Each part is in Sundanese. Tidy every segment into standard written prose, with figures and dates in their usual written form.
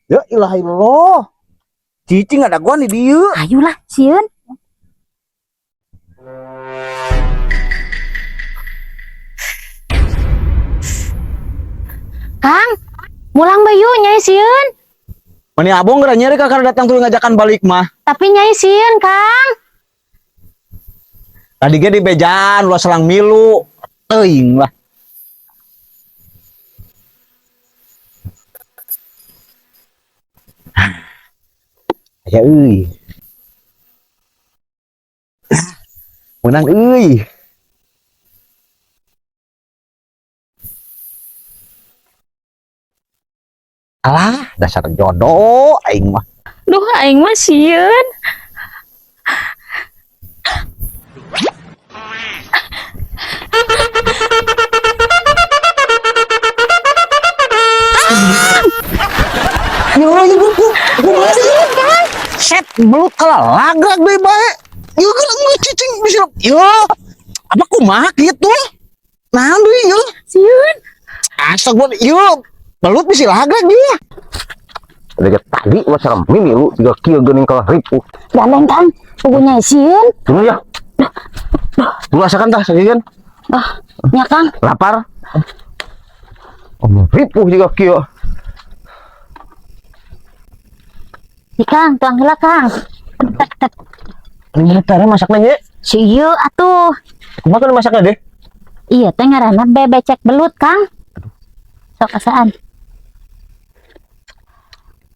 Ya ilaha illallah. Cicing ada gua nih dieu. Ayolah, sieun. Kang, mulang bayu nyai sieun. Mani abong geura nyeri ka datang tuh ngajakan balik mah. Tapi nyai sieun, Kang. Tadi ge di bejaan ulah selang milu. Teuing lah. Aya euy. Menang euy. Alah, dasar jodoh aing mah. Duh, aing mah sieun. Yo, yo, yo, Set belut kalah lagrak deui bae. Yo geus cicing bisa. Yo. Apa kumaha kitu? Naon deui yo? Sieun. Astagfirullah, yo. Belut bisa lagrak dia. Dari tadi mah serem mimi lu juga kieu geuning kalah ripuh. Gandeng, Kang. Pugu nyai sieun. Dulu ya. Dulu asakan tah sakieu. Ah, nya Kang. Lapar. Oh, ripuh juga kieu. Di Kang, tuang heula, Kang. Ini cara masaknya ye. Si ieu atuh. Kumaha kan masaknya deh? Iya teh ngaranna bebecek belut, Kang. Sok asaan.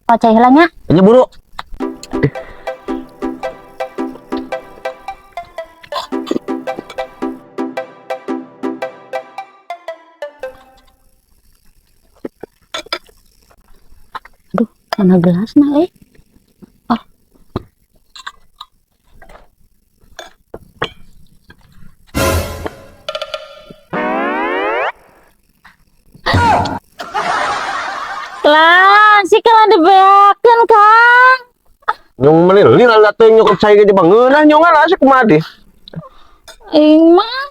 Oh, cai heula nya. Ini buru. Aduh, mana gelasna euy? Oh. Lah, si kalah dibeakeun, Kang. Nyong meni lila lah teh nyokot cai ge bangeunah nyong lah sih kumaha deh. Aing mah.